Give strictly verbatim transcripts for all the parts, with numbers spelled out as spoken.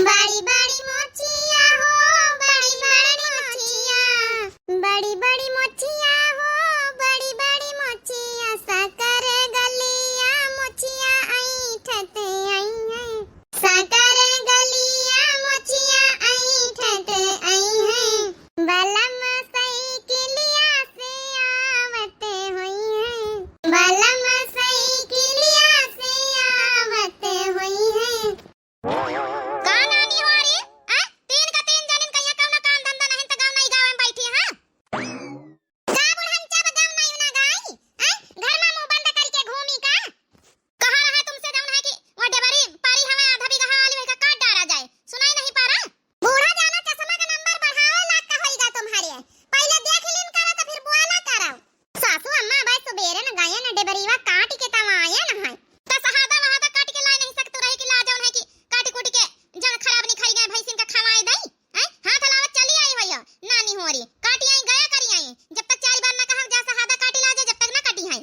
बड़ी बड़ी मोचिया हो, बड़ी बड़ी मोचिया, बड़ी बड़ी मोचिया हो, बड़ी बड़ी मोचिया, साकर गलिया मोचिया ऐंठत आई है, साकर गलिया मोचिया ऐंठत आई है, बलम साइकिलिया से आवत होई है, बलम साइकिलिया से आवत होई है। का नानी हो रे? आ? तीन का तीन जनिन कहिया कौनो काम धंधा नहीं त गाँव नहीं गाँव में बैठी, हाँ? का बुढ़न जब गाँव नहीं ना गाई? आ? घर में मुंह बंद करके घूमी का? कहा रहा तुमसे जौन है कि वो डेबरी पारी हवा आधा बीघा वाली वही का काट डारा जाए, सुनाई नहीं पा रहा? बूढ़ा जाना चश्मा का नंबर बढ़ावे लाग का होई गा तुम्हारे। पहले देख लिन करा तो फिर बोला करा। सासू अम्मा, अबे सुबेरे न गए न डेबरीवा काट के तब आए न है। त सहादा वहादा काट के लाए नहीं सकतू रही कि ला जौन है कि काट कूट के जन खराब निकल गए भैंसिन का खवाए दई। हैं? हाथ लावत चली आई होई हो, नानी होरी। काटी आई गया करी आई। जब तक चारी बार ना कहा जा सहादा काटी ला जा, जब तक ना कटी है।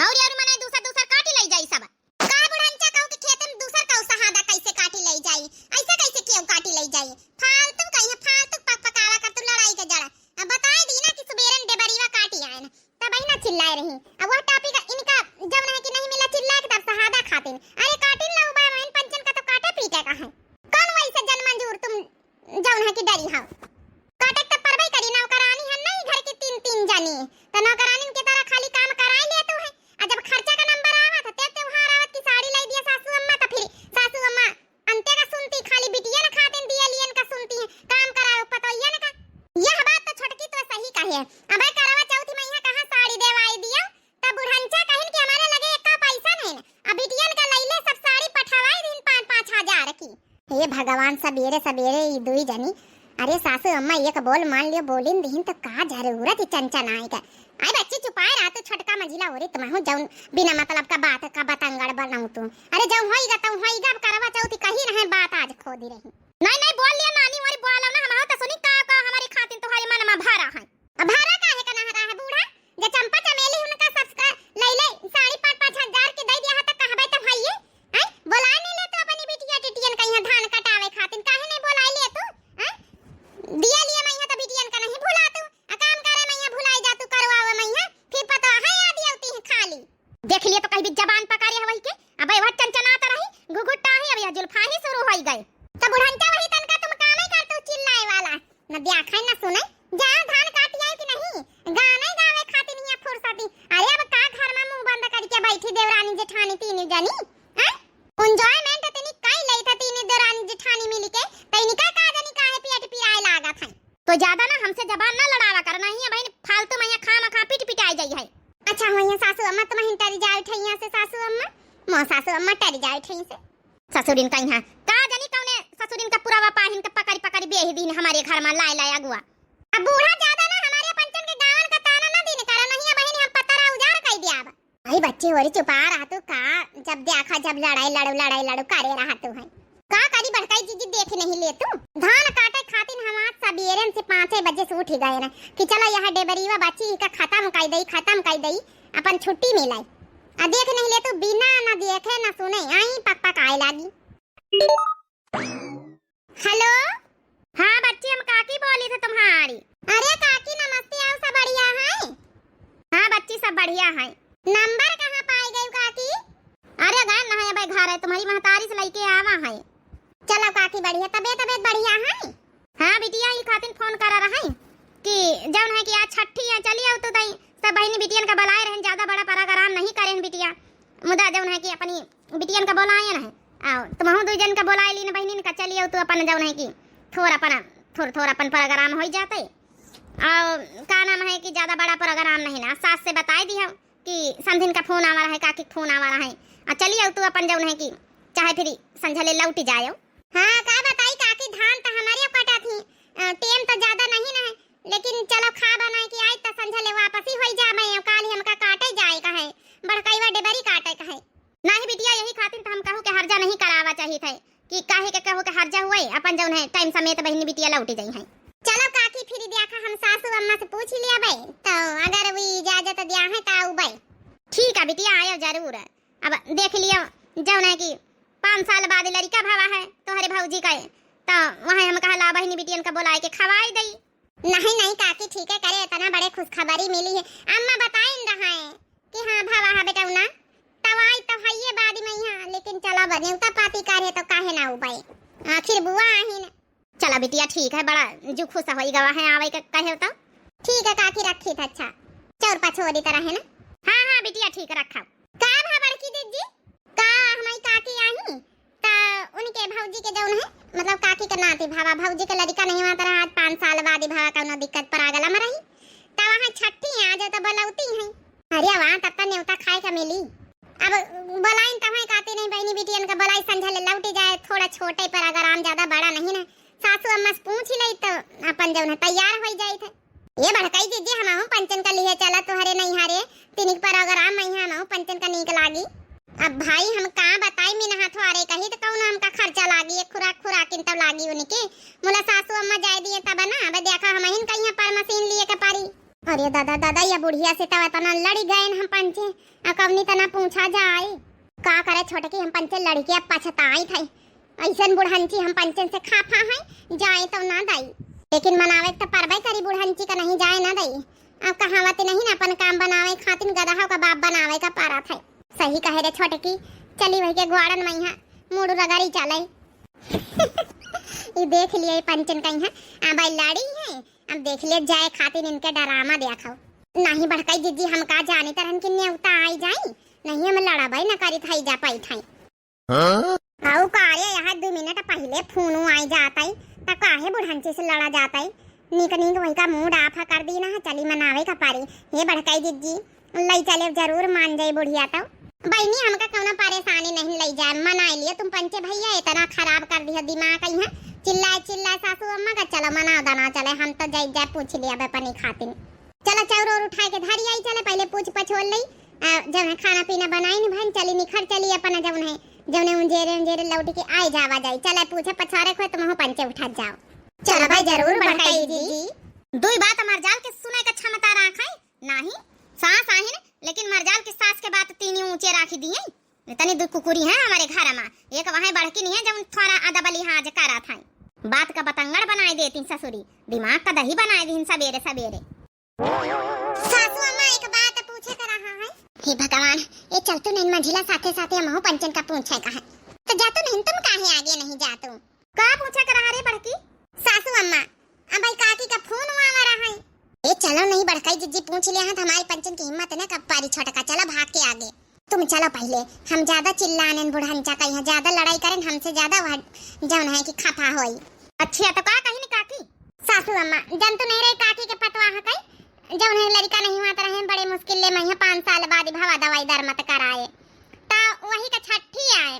और यार मने दूसर दूसर काटी लाई जाई सब। का बुढ़ंचा कहू के खेते में दूसर कहू सहादा कैसे काटी लई जाई? ऐसे कैसे केहू काटी लई जाई? फालतू कहीं है, फालतू पक पकावा कर तू लड़ाई के जड़। अब बताई दी ना कि सुबेरन डेबरीवा काटी आए ना, तब ही ना चिल्लाए रही। अब वह टॉपिक इनका जब नहीं कि नहीं मिला चिल्ला के तब सहादा खातिन। अरे काटिन ला उबा बहन पंचन का तो काटे पीटे का है। कौन वैसे जन मंजूर तुम जौन है कि डरी हाउ। काटे त परबई करी, नौकरानी है नहीं घर की तीन तीन जनी, त नौकरानी के तरह खाली काम कराई ले तू है। आ जब खर्चा का नंबर आवत है, ते त्योहार आवत की साड़ी लाई दिया सासू अम्मा, त फिर सासू अम्मा अंते का सुनती, खाली बिटिया न खातिन दिया लियन का सुनती है, काम कराओ पतोइया न का। यह बात तो छोटकी तो सही कहे। अबे करवा चौथ में यहाँ कहाँ साड़ी देवाई दिया, तब बुढ़ंचा कहिन कि हमारे लगे एक्का पैसा नहीं न। अब बिटियन का लैले सब साड़ी पठवाई दिन पाँच पाँच हजार की। हे भगवान, सबेरे सबेरे ई दुई जनी, अरे सासू अम्मा एक बोल मान लियो, बोलिन दिहिन तो का जरूरत ही चंचन आए का। आई बच्ची चुपाए रहा तू छोटका मझिला हो रे, तुमहू जौन बिना मतलब का बात का बतंगड़ बनाऊ तू। अरे जौन होई गा तौन होई गा, अब करवा चौथ कही रहे बात आज खोदी रही। नहीं नहीं बोल लिया नानी, हमारी बोला ना, हम तो सुनी का, का हमारी खातिन तुम्हारी मन में भरा है। अब भरा काहे का नहरा है बूढ़ा? जे चंपा चमेली उनका सबका लैले साड़ी पाँच पाँच हजार के दे दिया है तो कहबे तो भइये। हैं? बोला नहीं ले तो अपनी बिटिया टिटियन का यहाँ धान कटावे खातिन काहे नहीं बोलाई ले तू? हैं? दिया लिए मैं यहाँ तो बिटियन का नहीं भुला तू। आ काम करे मैं यहाँ भुलाई जा तू करवावे मैं यहाँ। फिर पता है याद आवती है खाली। देख लिए तो कहीं भी जबान पकड़े है वही के। अब वह चंचनात रही, घुघुट्टा ही, अब यह जुल्फा ही शुरू होई गए। तो बुढ़ंचा वही तनका तुम कामे कर तू चिल्लाए वाला। न देखै न सुनै, जा धान काटि आयू कि नहीं? गानै गावै खातिर हियाँ फुर्सती। अरे अब का घर मा मुँह बंद करिके बैठी देवरानी जेठानी तीनी जनी? हैं? Enjoyment इतनी कइ लैथा तीनी देवरानी जेठानी मिलिके, तैनिका का जनी काहे पेट पिराए लागत है। तो ज्यादा ना हमसे जबान ना लड़ावा कर, नहीं है बहिन, फालतू मा हियाँ खामखा पिट पिटाई जाई है। अच्छा हो हियाँ सासू अम्मा, तुम हिन टरि जाओ ठैया से सासू अम्मा, मो सासू अम्मा टरि जाओ ठैया से। ससुरिन का यहाँ का जानी कौने ससुरिन का पुरावा पाहिन के पकड़ि पकड़ि बेहि दीन हमारे घर मा लाए लाए अगुआ। अब बूढ़ा ज्यादा ना हमारे पंचन के गावन का ताना ना दीन करा, नहीं बहिनी हम पतरा उजार कइ दियाब। आई बच्ची होरी चुपा रहा तू का, जब देखा जब लड़ाई लड़ू लड़ाई लड़ू करे रहा तू है। का करी बड़काई जीजी देख नहीं ले तू। धान काटे खातिर हम आज सबेरन से पाँचे बजे से उठि गए ना कि चला यह डेबरीवा बच्ची का खतम कइ दई, खतम कइ दई, अपन छुट्टी मिलाई। आ देख नहीं ले तू बिना ना देखे ना सुने आई पक पक आए लागी। हेलो। हाँ बच्ची, हम काकी बोली थे तुम्हारी। अरे काकी नमस्ते, आओ सब बढ़िया है? हाँ बच्ची, सब बढ़िया है। नंबर कहाँ पाए गई काकी? अरे गए ना है, अबे घर है, तुम्हारी महतारी से लइके आवा है। चलो काकी बढ़िया, तबीयत तबीयत बढ़िया है? हाँ बिटिया, ई खातिर फोन करा रहे कि जौन है कि आज छठी है, चली आओ तो तई सब बहिनी बिटियन का बुलाए रहन, ज्यादा बड़ा प्रोग्राम नहीं करेन बिटिया, मुदा जौन है कि अपनी बिटियन का बोलाए न है, आओ तुमहू दुई जन का बोलाए लीन बहिनिन का, चलियो तू अपन जौन है कि थोर अपन थोर थोर अपन प्रोग्राम होइ जाते। आओ का नाम है कि ज्यादा बड़ा प्रोग्राम नहीं ना, सास से बताए दियो कि समधिन का फोन आवा रहा है, काकी का फोन आवा रहा है, आ चलियो तू अपन जौन है कि चाहे फिर संझले लौटि जायो। हाँ का बताई काकी, धान तो हमारे कटा थी, टेम तो ज्यादा नहीं ना है, लेकिन चलो खा बनाए कि आज तो संझले वापस ही होइ जाबे, काल हमका काटे जाए का है, बड़कैवा डेबरी काटे का है। नाही बिटिया, यही खातिर त हम कहू के हर्जा नहीं करावा चाहित है कि काहे के कहू के हर्जा हुए, अपन जौन है टाइम समेत बहिनी बिटिया लौटि जइहैं। चलो काकी, फिर देखा हम सासू अम्मा से पूछ लियाबे, तो अगर वी इजाजत दिया है तो आउबे। ठीक है बिटिया, आयो जरूर। अब देख लियो जौन है कि पाँच साल बाद लड़िका भवा है तोहरे भौजी का, त वहाँ हम कहा ला बहिनी बिटियन का बोलाए के खवाई दई। नहीं, नहीं काकी, ठीक है करे, इतना बड़े खुशखबरी मिली है। अम्मा बताइन रहा है कि हाँ भावा हा बेटौना, तब आई तो हइये बादी में यहाँ, लेकिन चला बा, नेवता पाती करे तो काहे ना उबाई, आखिर बुआ आहिन। चला बिटिया ठीक है, बड़ा जू खुश होई गवा है आवे के कहे तो। ठीक है काकी, रखी था, अच्छा चौर पछोरी तरह है ना। हाँ हाँ बिटिया ठीक रखा। का भा बड़की दीदी, का हमारी काकी आई त उनके भौजी के जौन है, मतलब काकी के नाती भावा, भौजी के लड़का नहीं हुआ तरह, आज पाँच साल बाद ही भावा कौनो दिक्कत पर आगला में रही, त वहाँ छठी आ जाए तो बोलौती है। अरे वाह, तब तो नेवता खाए का मिली। अब बोलाइन तब है काती नहीं बहनी बिटियन का बोलाई, संझा ले लौटी जाए, थोड़ा छोटे पर अगर आम ज्यादा बड़ा नहीं ना, सासू अम्मा से पूछ ही लई तो अपन जौन है तैयार होई जाई थे। ये बड़काई दीदी, हमहू पंचन का लिए चला तोहरे नैहरे, तिनिक प्रोग्राम में हमहू पंचन का नीक लागी। अब भाई हम का बताई, मिनहा थोरे कही तो कौनो हमका खर्चा लागी, एक खुराक खुराकिन तब लागी उनके। मुला सासू अम्मा जाए दिए तब ना, अब देखा हमहिन कहीं पर मशीन लिए के पारी। अरे दादा दादा, या बुढ़िया से तब इतना लड़ी गए हम पंचे, आ कवनी तना पूछा जाए। का करे छोटकी, हम पंचे लड़ी के अब पछताई थे। ऐसन बुढ़ंची हम पंचन से खाफा है, जाए तो ना दई। लेकिन मनावे के तो परबे करी, बुढ़ंची का नहीं जाए ना दई। अब कहावत नहीं ना, अपन काम बनावे खातिर गदहा का बाप बनावे का पारा थे। सही कहे रे छोटकी, चली वही के ग्वाड़न मैहा मूड़ रगड़ी चले। ये देख लिए पंचन कहीं है, अब लड़ी है, अब देख लिए जाए खातिर इनके डरामा देखो। नहीं बड़काई दीदी, हम का जानी तरहन की नेवता आई जाई, नहीं हम लड़ाबे न करी थाई जा पाई थाई। हाँ? अउ का रे, यहाँ दो मिनट पहिले फोन आई जात आई, त काहे बुढ़ंची से लड़ा जात आई? नीक नीक वही का मूड आफा कर दी ना, चली मनावे का पारी। हे बड़काई दीदी, लई चले जरूर मान जाई बुढ़िया तो। बहनी हमका कौनो परेशानी नहीं, लई जाए, मनाई लिए तुम पंचे भैया, इतना खराब कर दिया दिमाग यहाँ, चिल्लाए चिल्लाए सासू अम्मा का, चलो मनाओ दाना चले, हम तो जाई जाए पूछ लिया बे अपनी खातिन। चला चाउर और उठाए के धरी आई, चले पहिले पूछ पछोल लई, आ, जब है खाना पीना बनाई नी भन चली निखर चली अपना जौन है, जौने उंजेरे उंजेरे लौट के आए जावा जाई, चले पूछे पछारे खोए तुमहू पंचे उठा जाओ। चला भाई जरूर बड़काई जी। दुई बात हमार जाल के सुने के क्षमता राख है, नाही सास आहिन, लेकिन मर जाल के सास के बात तीनी ऊंचे राखी दिए। इतनी दु कुकुरी हैं हमारे घर में, एक वहाँ बड़की नहीं है जौन थोड़ा अदब लिहाज करा था, बात का बतंगड़ बनाए देती ससुरी, दिमाग का दही बनाए दी सबेरे सबेरे। सासू अम्मा, एक बात पूछे के रहा है। हे भगवान, ये चल तू नहीं मंझिला साथे साथे हमहू पंचन का पूछे का है। तो जा तू नहीं, तुम काहे आगे नहीं जा तू? का पूछे के रहा रे बड़की? सासू अम्मा, अब भाई काकी का फोन आवा रहा है। ए चलो नहीं बड़काई जिज्जी पूछ लिया है तो हमारी पंचन की हिम्मत न कब पारी छोटका, चला भाग के आगे। तुम चलो पहिले, हम ज्यादा चिल्लानेन बुढ़ंचा का यहाँ ज्यादा लड़ाई करेन, हमसे ज्यादा वह जौन है कि खफा होई। अच्छा तो का कही नी काकी? सासू अम्मा, जन तू नहीं रही काकी के पतवा है कई, जौन है लड़का नहीं हुआ तो रहे बड़े मुश्किल ले मैं पाँच साल बाद ही भवा दवाई दर मत कराए, तो वही का छठी आए,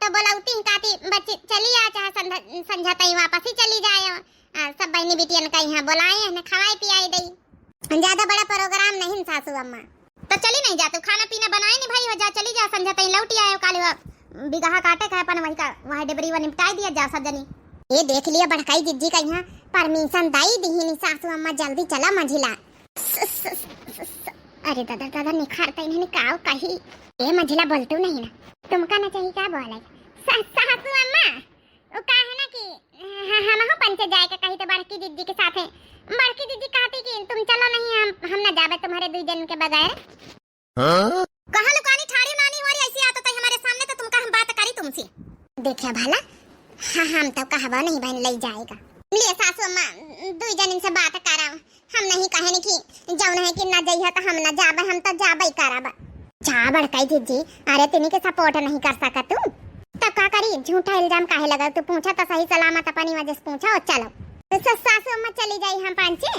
तो बोलौती ही काती बच्ची चली आ, चाहे संध्या, संझा तई वापस ही चली जाए। आ, सब बहनी बिटियन का यहाँ बोलाए हैं, खवाए पियाए दई। ज्यादा बड़ा प्रोग्राम नहीं सासू अम्मा। तो चली नहीं जा तू, खाना पीना बनाए नहीं भाई, हो जा चली जा, संझा तई लौटी आए, काले वो बिगहा काटे का अपन वही का वहाँ डेबरी वा निपटाए दिया जा सब जनी। ये देख लिया बड़काई जिज्जी का यहाँ परमिशन दई दी ही नहीं सासू अम्मा, जल्दी चला मंझिला। स, स, स, स, अरे दादा दादा निखार तई नहीं काव कही। ए मंझिला बोलतू नहीं ना, तुमका ना चाहिए का बोले? स, सासू अम्मा, वो का है ना कि ह-, हमहू पंचे जाए के कही तो बड़की दीदी के साथे। बड़की दीदी कहती कि तुम चलो नहीं, हम, हम ना जाबे तुम्हारे दुई जन के बगैर। हाँ? कहाँ लुकानी ठाड़ी नानी वाली ऐसी आदत है हमारे सामने तो तुमका हम बात करी तुमसे। देखिया भला, हाँ, हम तो कहबो नहीं बहन लई जाएगा। ले सासू अम्मा, दुई जन इनसे बात कराओ। हम नहीं कहे नहीं कि जौन है कि ना जइहा तो हम ना जाबे, हम तो जाबे ही करब। जा बड़काई जिज्जी, अरे तिनी के सपोर्ट नहीं कर सकत तू, तब का करी? झूठा इल्जाम काहे लगल? तू पूछा तो सही सलामत अपनी वजह से पूछा और चलो। तो स-, सासू अम्मा चली जाई हम पंचे।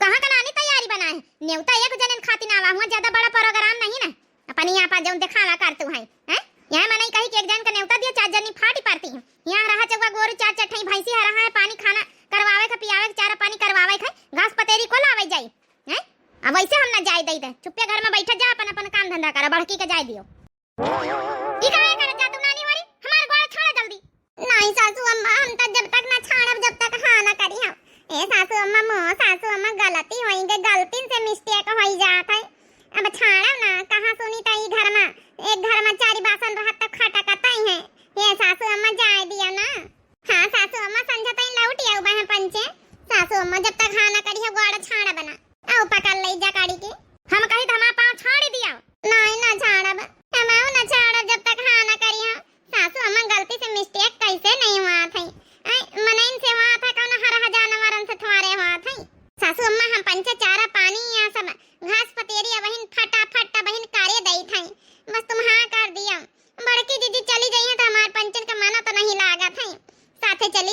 कहाँ का नानी तैयारी बनाए? नेवता एक जनन खातिर आवा हुआ, ज्यादा बड़ा प्रोग्राम नहीं ना। अपनी यहाँ पर जौन दिखावा करतू है, हैं? यहाँ मनई कही कि एक जन का नेवता दिया, चार जनी फाटी पड़ती हैं। यहाँ रहा चौवा गोरू, चार चट्ठई भैंसी है, रहा है पानी खाना करवावे का, पियावे का, चारा पानी करवावे का, घास पतेरी को लावे जाई, हैं? अब वैसे हम ना जाए दई दे, चुप्पे घर में बैठा जा, अपन, अपन काम धंधा करा, बड़की के जाए दियो। ई काहे करत जा तू नानी वाली? हमार गोड़ छोड़ा जल्दी। नहीं सासू अम्मा, हम तो जब तक ना छाड़ब, जब तक हाँ ना करी हम। ए सासू अम्मा, मो सासू अम्मा, गलती होई गई, गलती से मिस्टेक होई जात है। अब छाड़ब ना, कहाँ सुनी त ई घर में, एक घर में चारी बासन रहत त खटकत ही है। ए सासू अम्मा, जाए दिया ना। हाँ सासू अम्मा,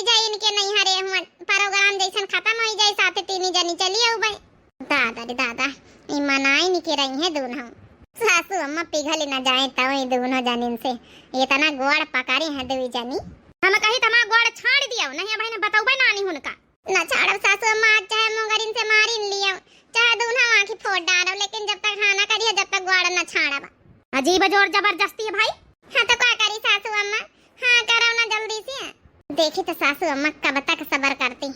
जाई इनके नैहरे, हुआ program जैसन खतम होइ जाई, साथे तीनी जनी चली अउबे। दादा रे दादा, ई मनाई नहीं के रही है दूनहु। सासू अम्मा पिघल न जाए तो ई दूनहु जनिन से, इतना गोड़ पकड़ी है दुई जनी। हम कही त हमार गोड़ छाड़ दियो, नहीं अब इन्हें बतौबे नानी हुनका। न छाड़ब सासू अम्मा, आज चाहे मुंगरिन से मारिन लियो, चाहे दूनहु आँखी फोड़ डारो, लेकिन जब तक हाँ ना करियो, जब तक गोड़ न छाड़ब। अजीब जोर जबरदस्ती है भाई। हाँ तो का करी सासू अम्मा, हाँ करो ना जल्दी से। देखी तो सासू अम्मा कब तक सबर करती।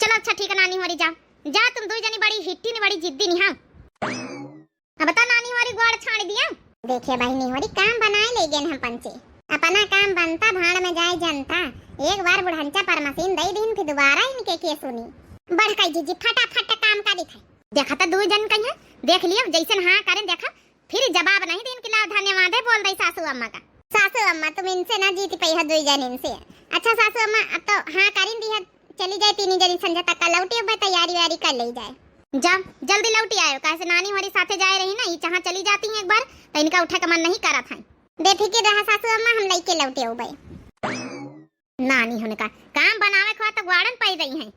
चलो अच्छा ठीक है नानी होरी, जाओ, जा तुम दुई जनी बड़ी हिट्टी नी, बड़ी जिद्दी नी, हाँ। अब तो नानी होरी गोड़ छाड़ दिया। देखिए बहिनी होरी, काम बनाए ले गए हम पंचे, अपना काम बनता भाड़ में जाए जनता। एक बार बुढ़ंचा पर मशीन दे दीन, फिर दोबारा इनके के सुनी। बढ़ कई जीजी फटाफट काम करी थे। देखा तो दुई जन कहीं देख लियो, जैसन हाँ करें देखा, फिर जवाब नहीं दीन कि लाओ धन्यवाद है बोल दई सासू अम्मा का। सासू अम्मा तुम इनसे ना जीत पई हो दुई जन इनसे। अच्छा सासू अम्मा अब तो हाँ करिन दी है, चली जाए तीनी जनी संझा तक का लौटी, अब तैयारी वैयारी कर ले जाए। जा जल्दी लौटी आयो, काहे से नानी हमारी साथे जाए रही ना, ये जहाँ चली जाती हैं एक बार तो इनका उठे का मन नहीं करत है। बेफिक्र रहा सासू अम्मा, हम लइके लौटे अउबे। नानी हुनका काम बनावे के हुआ तो ग्वाड़न पाई रही हैं।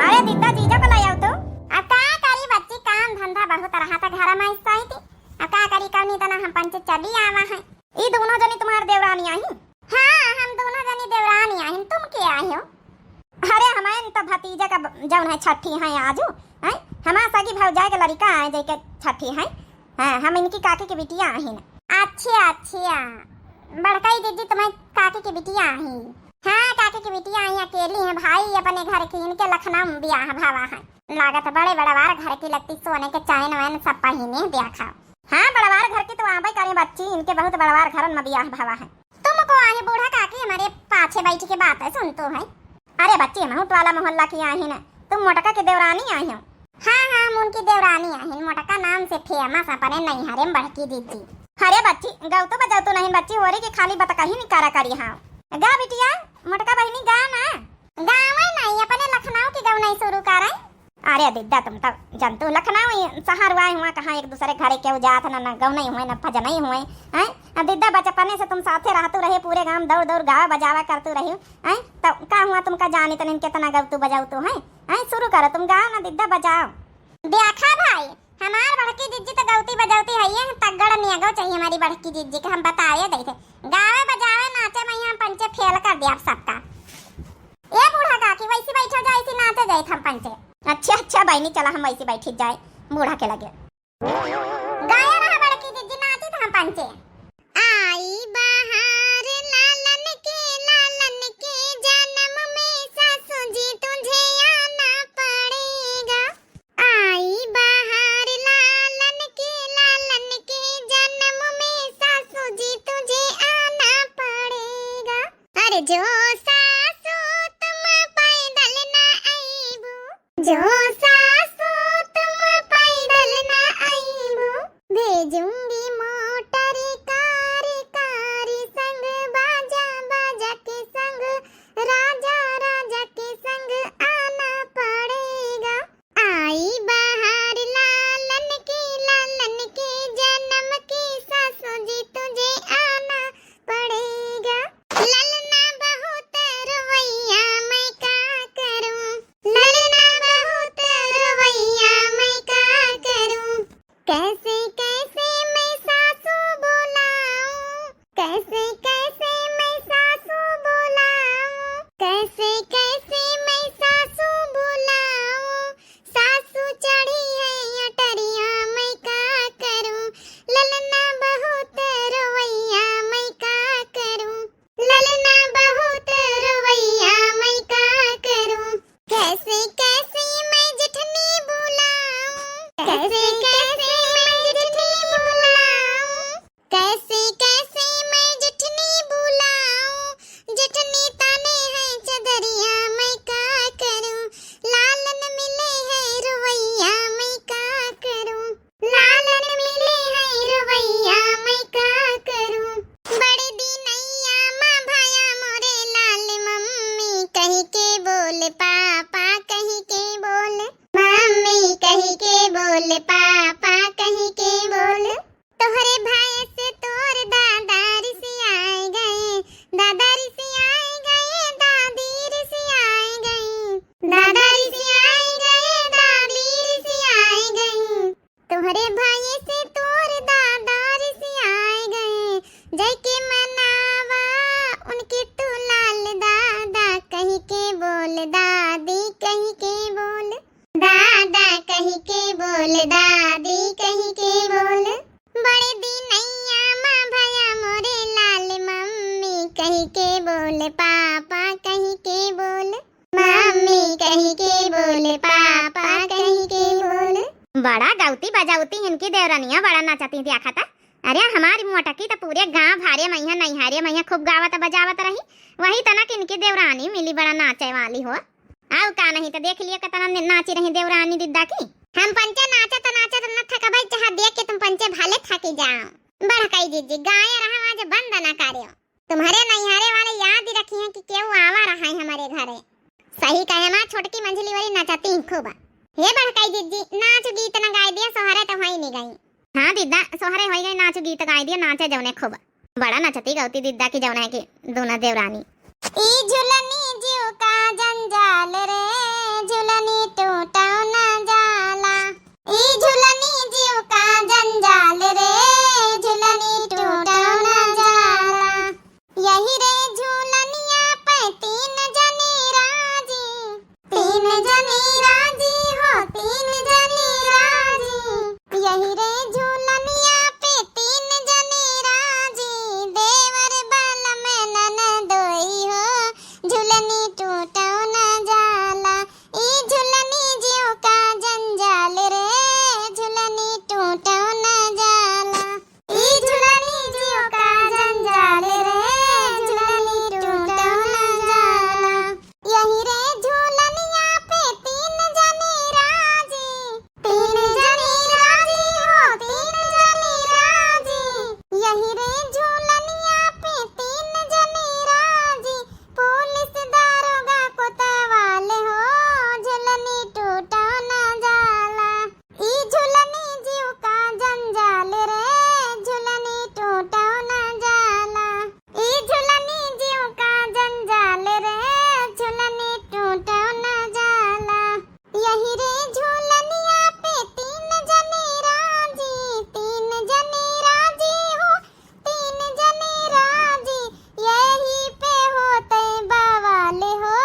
अरे दीदा जीजा को ले आओ तो। अब का करी बच्ची, काम धंधा बहुत रहा था घर में ऐसा ही थी। अब का करी, कौनी तना हम पंचे चली आवा है। ई दोनों जनी तुम्हार देवरानी आई? हाँ, हम दोनों जनी देवरानी आई, तुम के आई हो? अरे हमारे तो भतीजा का ब-, जौन है छठी है आजू, हैं? हमार सगी भौजाई के लड़का आए जैके छठी है। हाँ, हम इनकी काकी के बिटिया आहिन। अच्छा, अच्छा। बड़काई दीदी तुम्हारी काकी के बिटिया आही। हाँ, काकी के बिटिया आई, अकेली हैं, भाई अपने घर की, इनके लखनऊ में बियाह भावा है। लागत बड़े बड़वार घर की लगती, सोने के चैन वैन सब पहिने देखा। हाँ, बड़वार घर की तो आबे करे बच्ची, इनके बहुत बड़वार घरन में बियाह भावा है। तुमको आहे बूढ़ा काकी हमारे पाछे बैठ के बात है सुनतो है। अरे बच्ची, हम टोला मोहल्ला की आहिन, तुम मोटका के देवरानी आहियो। हाँ, हाँ, हम उनकी देवरानी आहिन, मोटका नाम से famous अपने नैहरे में बड़की दीदी। अरे बच्ची, गौतो बजौतो नहीं बच्ची, होरी के खाली बतकही नहीं करा करी। हाँ, गा बिटिया, मोटका बहिनी गा ना। गावे नहीं, अपने लखनऊ की गौनई शुरू करे। अरे दिद्दा, तुम तो जनतू लखनऊ ही शहर हुआ है, हुआ कहाँ एक दूसरे घरे केहू जात न, न गौनई हुए, न भजनई हुए, हैं? अब दिद्दा बचपने से तुम साथे रहतू रहे, पूरे गांव दौड़ दौड़ गावा बजावा करतू रही, हैं? तो का हुआ तुमका जानी तनिन कितना गौतू बजौतू है, हैं? शुरू करो तुम गाओ ना दिद्दा बजाओ। देखा भाई, हमार बड़की जिज्जी तो गौती बजौती है, ये तगड़ नियगो चाहिए हमारी बड़की जिज्जी के, हम बताए दे थे। गावे बजावे नाचे में यहाँ पंचे फेल कर दिया आप सबका। ए बूढ़ा काकी, वैसी बैठो जा, ऐसी नाचे जाए हम पंचे। अच्छा, अच्छा बहनी, चला हम वैसी बैठी जाए बूढ़ा के लगे। गाया रहा बड़की जिज्जी, नाची तो हम पंचे। आई बहार लालन के, लालन के जन्म में सासू जी तुझे आना पड़ेगा। आई बहार लालन के, लालन के जन्म में सासू जी तुझे आना पड़ेगा। अरे जो सासू तुम पैदल ना आईबू, जो सासू तुम पैदल ना आईबू, भेजूंगी मोटर कार, कार संग बाजा, बाजा के संग राजा, राजा के संग आना पड़ेगा। आई बहार लालन के, लालन के जन्म के सासू जी तुझे आना पड़ेगा। ललना बहुत रोवैया मैं का करूं, ललना बहुत रोवैया मैं का करूं। कैसे कैसे मैं सासू बुलाऊं, कैसे कैसे मैं सासू बुलाऊं, कैसे कैसे मैं सासू बुलाऊं। सासू चढ़ी है अटरिया मैं का करूं, ललना बहुत रोवैया मैं का करूं, ललना बहुत रोवैया मैं का करूं। कैसे कैसे मैं जेठनी बुलाऊं, कैसे कैसे मैं जेठनी बुलाऊं, कैसे कैसे मैं जेठनी बुलाऊं, जेठनी ताने है चदरिया मैं का करूं, लालन मिले है रोवैया मैं का करूं, लालन मिले है रोवैया मैं का करूं। बड़े दिनैया माँ भाया मोरे लाल, मम्मी कही के बोल, पापा कही के बोल, मम्मी कही के बोल, पापा कही के बोल। तोहरे भाई से तोर दादा रिसियाए गए, दादा रिसियाए गए, दादी कहि के बोल, दादा कहि के बोल, दादी कहि के बोल। बड़े दिनैया मा भया मोरे लाल, मम्मी कहि के बोल, पापा कहि के बोल, मम्मी कहि के बोल, पापा कहि के बोल। बड़ा गौती बजौती इनकी देवरनिया, बड़ा नाचती देखा था। अरे हमारी मोटकी त पूरे गाँव भारे मइहाँ नैहारे मइहाँ खूब गावत बजावत रही, वही तनक इनकी देवरानी मिली बड़ा नाचे वाली हो। आउ का नहीं त देख लिया कितना न-, नाची रही देवरानी दिद्दा की। हम पंचे नाचत नाचत न थकबै, चाहे देख के तुम पंचे भले थकी जाओ। बड़कई जिज्जी गाए रहा, आज बंद न करियो। तुम्हरे नैहरे वाले याद रखिहैं कि केहू आवा रहा है हमरे घरे। सही कहे माँ, छोटकी मंझली वाली नचती खूब। हे बड़कई जिज्जी, नाच गीत न गाए दिया, सोहरे तो होई नहीं गई। हाँ दिद्दा, सोहरे होई गई, नाच गीत गाए दिया, नाचे जौने खूब। बड़ा नचती गौती दिद्दा की जौने की दोनों देवरानी। ई झुलनी जीव का जंजाल रे, झुलनी टूटौ न जाला। ई झुलनी जीव का जंजाल रे, झुलनी टूटौ न जाला। यही रे झुलनिया पे तीन जने राजी, तीन जने राजी हो, तीन जने राजी। यही रे झुलनिया पे तीन जने राजी, देवर बलम ननदोई हो, झुलनी टूटौ न जाला। ई झुलनी जीव का जंजाल रे, झुलनी टूटौ न जाला। ई झुलनी जीव का जंजाल रे, झुलनी टूटौ न जाला। यही रे झुलनिया पे तीन जने राजी, तीन जने राजी हो, तीन जने राजी। यही रे झुलनिया पे तीन जने राजी, पुलिस दारोगा कोतवाले हो, झुलनी टूटौ न जाला। ई झुलनी जीव का जंजाल रे, झुलनी टूटौ न जाला। ई झुलनी जीव का जंजाल रे, झुलनी टूटौ न जाला। यही रे झुलनिया पे तीन जने राजी, तीन जने राजी हो, तीन जने राजी, यही पे होते बवाल हो,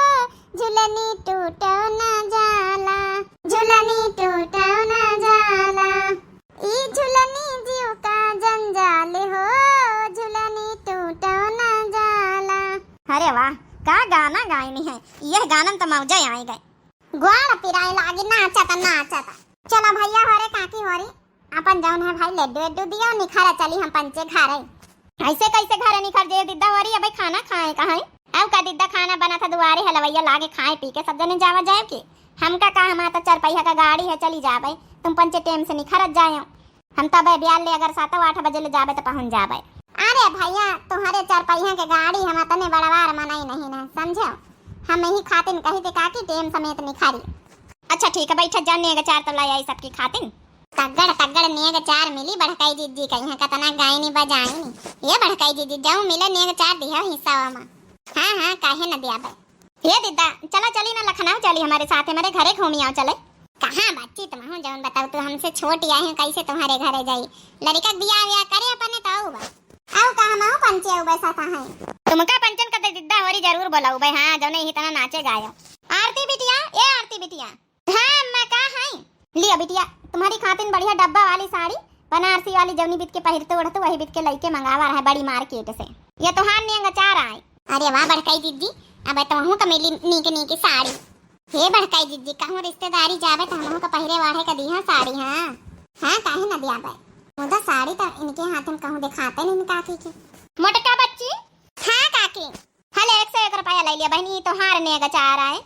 झुलनी टूटौ न जाला, झुलनी टूटौ न जाला। ई झुलनी जीव का जंजाल हो, झुलनी टूटौ न जाला। अरे वाह, का गाना गायनी है, यह गानन त मौजे आए गए। गोड़ पिराए लागी नाचत नाचत। चलो भैया हो रे काकी हो रे, अपन जौन है भाई लड्डू वड्डू दियो, निखर चली हम पंचे घरे। ऐसे कैसे घरे निखर जे दिद्दा हो री, अबे खाना खाए कहाँ है? अब का दिद्दा खाना बना था दुआरे हलवैया लागे, खाए पी के सब जने जावा जाए के। हमका का, हमार तो चार पहिया का गाड़ी है, चली जाबे। तुम पंचे टेम से निखरत जायो। हम तबे ब्याल ले अगर सात आठ बजे ले जाबे तो पहुँच जाबे। अरे भैया, तुम्हारे चार पहिया के गाड़ी हम अतने बड़वार मनई नहीं ना, समझो। हम यही खातिन कही थे काकी टेम समेत निखारी। अच्छा ठीक है, बैठा जा, नेग चार तो लाई आई सबकी खातिन। तगड़ तगड़ नेग चार मिली बड़काई जिज्जी का, यहाँ कतना गायनी बजायनी। ये बड़काई जिज्जी, जाऊँ मिले नेग चार दिया हिस्सा में। हाँ हाँ, काहे न दिया बे। हे दिद्दा, चला चली ना लखनऊ चली, हमारे साथ हमारे घरे घूमी आओ चले। कहाँ बच्ची तुम हो जौन बताओ, तू हमसे छोटी आई हो, कैसे तुम्हारे घरे जाई? लड़का के बियाह व्याह करे अपने तो आऊ बा। आऊ का हम आऊ पंचे आऊ बैसा था है। तुमका पंचन का दे दिद्दा होरी जरूर बोलाऊ बे, हाँ जौने ही तना नाचे गायो। आरती बिटिया, ए आरती बिटिया। हाँ अम्मा का है? लिया बिटिया, तुम्हारी खातिन बढ़िया डब्बा वाली साड़ी, बनारसी वाली जौनी बित के पहिरते ओढ़ते वही बित के लइके मंगावा रहा है बड़ी मार्केट से। ये तोहार नेंग चार आए। अरे वाह बड़काई दीदी, अब तुमहू का मिली नीक नीक साड़ी। हे बड़काई दीदी, कहूँ रिश्तेदारी जाबे तो हमहू का पहिरे वाढ़े का दिहा साड़ी। हाँ हाँ, काहे न दिया बे। मुदा साड़ी तो इनके हाथ में कहूँ दिखाते नहीं काकी के। मोटका बच्ची। हाँ काकी। हले एक सौ एक रुपया ले लिया बहनी, तोहार नेंग चार आए।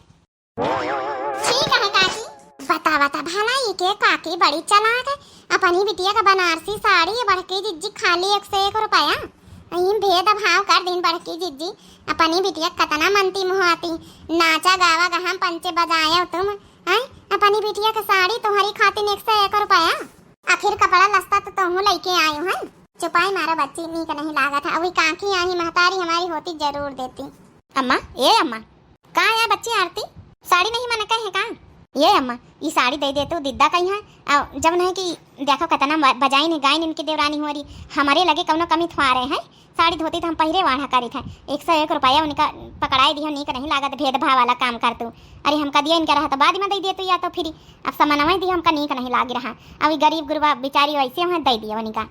ठीक है काकी। बता बता भला ये के काकी बड़ी चालाक है, अपनी बिटिया का बनारसी साड़ी ये बड़की जिज्जी खाली एक सौ एक रुपया। ई भेद भाव कर दिन बड़की जिज्जी, अपनी बिटिया कतना मनती मुहाती, नाचा गावा गहम पंचे बजायो तुम, हैं? अपनी बिटिया का साड़ी तुम्हारी खातिर एक सौ एक रुपया। आखिर कपड़ा लस्ता तो तुहू लइके आयो है। चुपाई मारो बच्ची, नीक नहीं लागत है। अभी काकी आई महतारी हमारी होती जरूर देती। अम्मा, ए अम्मा, का है बच्ची आरती? साड़ी नहीं मन कहे का? ये अम्मा, ई साड़ी दइ दे तू, दिद्दा कहीं है। आ, जब नहीं कि देखो कितना म-, बजाइन गाइन इनके देवरानी हो रही, हमरे लगे कौनो कमी थ्वारे है। साड़ी धोती तो हम पहिरे वाढ़ा करी था, एक सौ एक रुपया उनका पकड़ाए दियो, नीक नहीं लागत भेदभाव वाला काम कर तू। अरे हमका दिया इनका रहा तो बाद में दइ दे तू, या तो फिर अब समनवा दियो, हमका नीक नहीं लाग रहा। अब ई गरीब गुरबा बेचारी वैसे वहाँ दइ दियो उनका।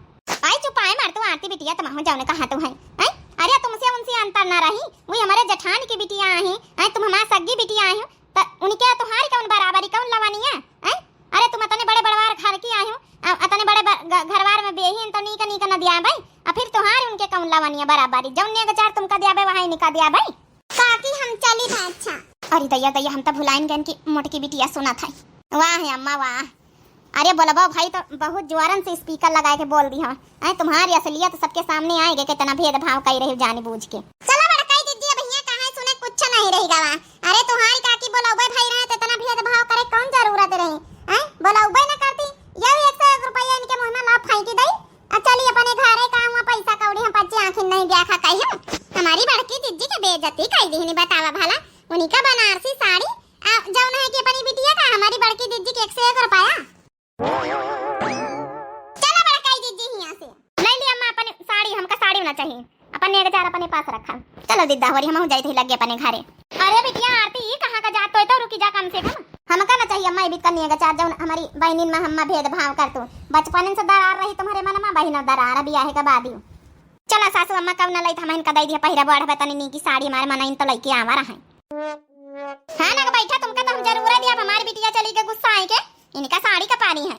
आई चुपाए मार तू आरती बिटिया, तुम हो जाओ ने कहा तू है, हैं? अरे तुमसे उनसे अंतर ना रही, वही हमारे जेठान की बिटिया आई, हैं? तुम हमारे सग्गी बिटिया आई हो, त उनके तुहारी कौन बराबरी, कौन लवानिया, हैं? अरे तुम अतने बड़े बड़वार घर की आई हो, अ-, अतने बड़े ब-, ग-, घरवार में बेहिन तो नीक नीक न दिया भाई, आ फिर तुहारी उनके कौन लवानिया बराबरी, जौन नेग चार तुमका दिया भाई, वहाँ इनका दिया भाई। काकी हम चली था, अच्छा। अरे दैया दैया, हम तो भुलाइन गन की मोटकी बिटिया सुनत है। वाह है अम्मा वाह। अरे बोलबो भाई तो बहुत जोरन से स्पीकर लगाए के बोल दी हो। अरे तुम्हारी असलियत सबके सामने आएगे, कितना भेदभाव कई रही जानी बूझ के। चलो बड़काई दीदी, अब हियां कहाँ सुने, कुछ नहीं रही गवा। अरे तुम्हारी काकी बोलबे भाई रहे तो इतना भेदभाव करे कौन जरूरत रही? हैं? बोलबे न करती, ये एक सौ एक रुपया इनके मुँह में ला फेंकी दई। अब चली अपने घरे, का हुआ पैसा कौड़ी हम पच्ची आँखिन नहीं देखा कही हम। हमारी बड़की दीदी के बेइज्जती कई दिहनी, बतावा भला। उन्हीं का बनारसी साड़ी, आ, जौन है कि अपनी बिटिया का, हमारी बड़की दीदी के एक सौ एक रुपया। चला बड़काई दीदी हियां से। ले ली अम्मा अपनी साड़ी, हमका साड़ी ना चाहिए, अपन नेग चार अपने पास रखा। चलो दीदा होरी, हम जाए थे लगे अपने घरे। अरे बिटिया आरती, ई कहाँ का जात तो, तो रुकी जा कम से कम। हमका ना चाहिए अम्मा, ई बिकन नेग चार जौन हमारी बहनिन में हम्मा भेदभाव कर तू। बचपन से दरार रही तुम्हारे मन में, बहिन दरार बियाहे के बाद ही। चला सासू अम्मा, कब ना लई था, हम इनका दई दिया पहिरा बढ़ बतनी नी की साड़ी हमारे मन इन तो लइके आवा रहा है। हाँ ना बैठा, तुमका तो हम जरूर दिया, अब हमारी बिटिया चली के गुस्सा आई के इनका साड़ी का पानी है।